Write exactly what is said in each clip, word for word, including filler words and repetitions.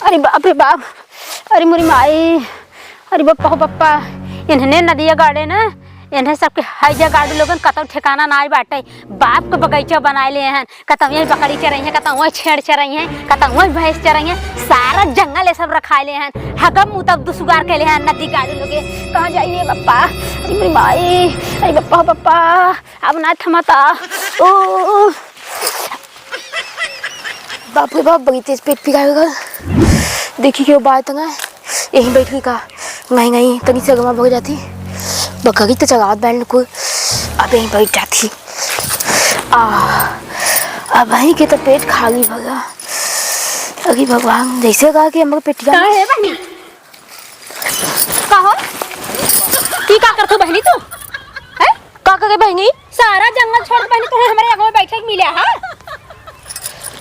अरे बाप रे बाप, अरे मोरी माई, अरे बप्पा हो बप्पा, इन्हने नदिया गाड़े ना, इन्हें सबके हैजा गाड़ू लोगन कतौ ठिकाना नाई बाटे। बाप के बगीचा बनाए ले हन, कतौ यहीं बकरी चरई है, कतौ वहीं छेड़ चरई है, कतौ वहीं भैंस चरई है, सारा जंगल ये सब रखाए ले हन। हगम मुतब दुसुगार के ले हन नदी गाड़ू लोगे। कहाँ जाइए बप्पा, अरे मोरी माई, अरे बप्पा हो बप्पा, अब ना थमता। ओ, बाप रे बाप, बड़ी तेज पेट पिराएगा। देखी क्यों बात ना, यहीं बैठ गई का? नहीं, नहीं, तनी से अगवा भग जाती। बकरी तो चरावत बैठ को, अब यहीं बैठ जाती। आ, अब वहीं के तो पेट खाली भगा। अरे भगवान, जैसे कहा कि हमर पेटिया का है बहनी? का हो? की का करत हो बहनी तू? हैं? का करे बहनी? सारा जंगल छोड़ के बहनी तोहे हमरे अगवा बैठे के मिले, हाँ?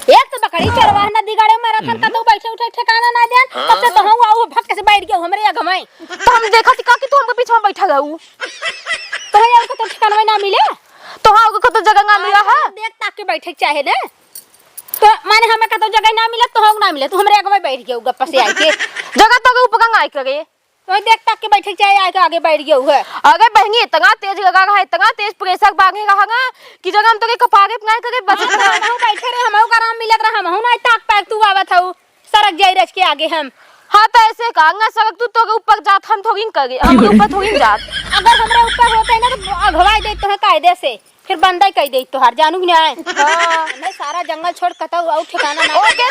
एक तो बकरी चरवाह नदी गाड़े में रहत हन, हम्म। कतौ बैठे उठे ठिकाना ना देन, तब से तोहू आऊ भक्क से बैठ गयो हमरे अगवा। तो हम देखा थी का कि तू हमके पीछे में बैठा रहू। तोहे आऊ कतौ ठिकाना ना मिले? तोहा आऊ कतौ जगह ना मिला है? देख ताक के बैठे के चाहे ना। तो माने हमें कतौ जगह ना मिले, तोहू ना मिले, तू हमरे अगवा बैठ गयो गप्पा से आके। जगह तो के ऊपर गंगा आके गए। तो देख ताक के बैठे के चाहे, आके आगे बैठ गयो है। अरे बहनी, इतना तेज लगा रहा है, इतना तेज pressure बांधे रहा ना कि जगह हम तो के कपारे पे ना करे, बस हाँ, इतना। तो हमहू बैठे रहे, हमहू का आराम मिलत रहा, हमहू ना ताक पाक तू आवत हऊ, सरक जाई रच के आगे हम। हाँ, तो ऐसे का, ना सरक तू तो के ऊपर जात, हम थोड़ी न करे, हम के ऊपर थोड़ी न जात। अगर हमरे ऊपर होते ना तो अगवाई देत तोहे कायदे से, फिर बंदा ही कह देत तोहार, जानू कि नहीं? हाँ। नहीं, सारा जंगल छोड़ कतौ आऊ ठिकाना ना। ओके,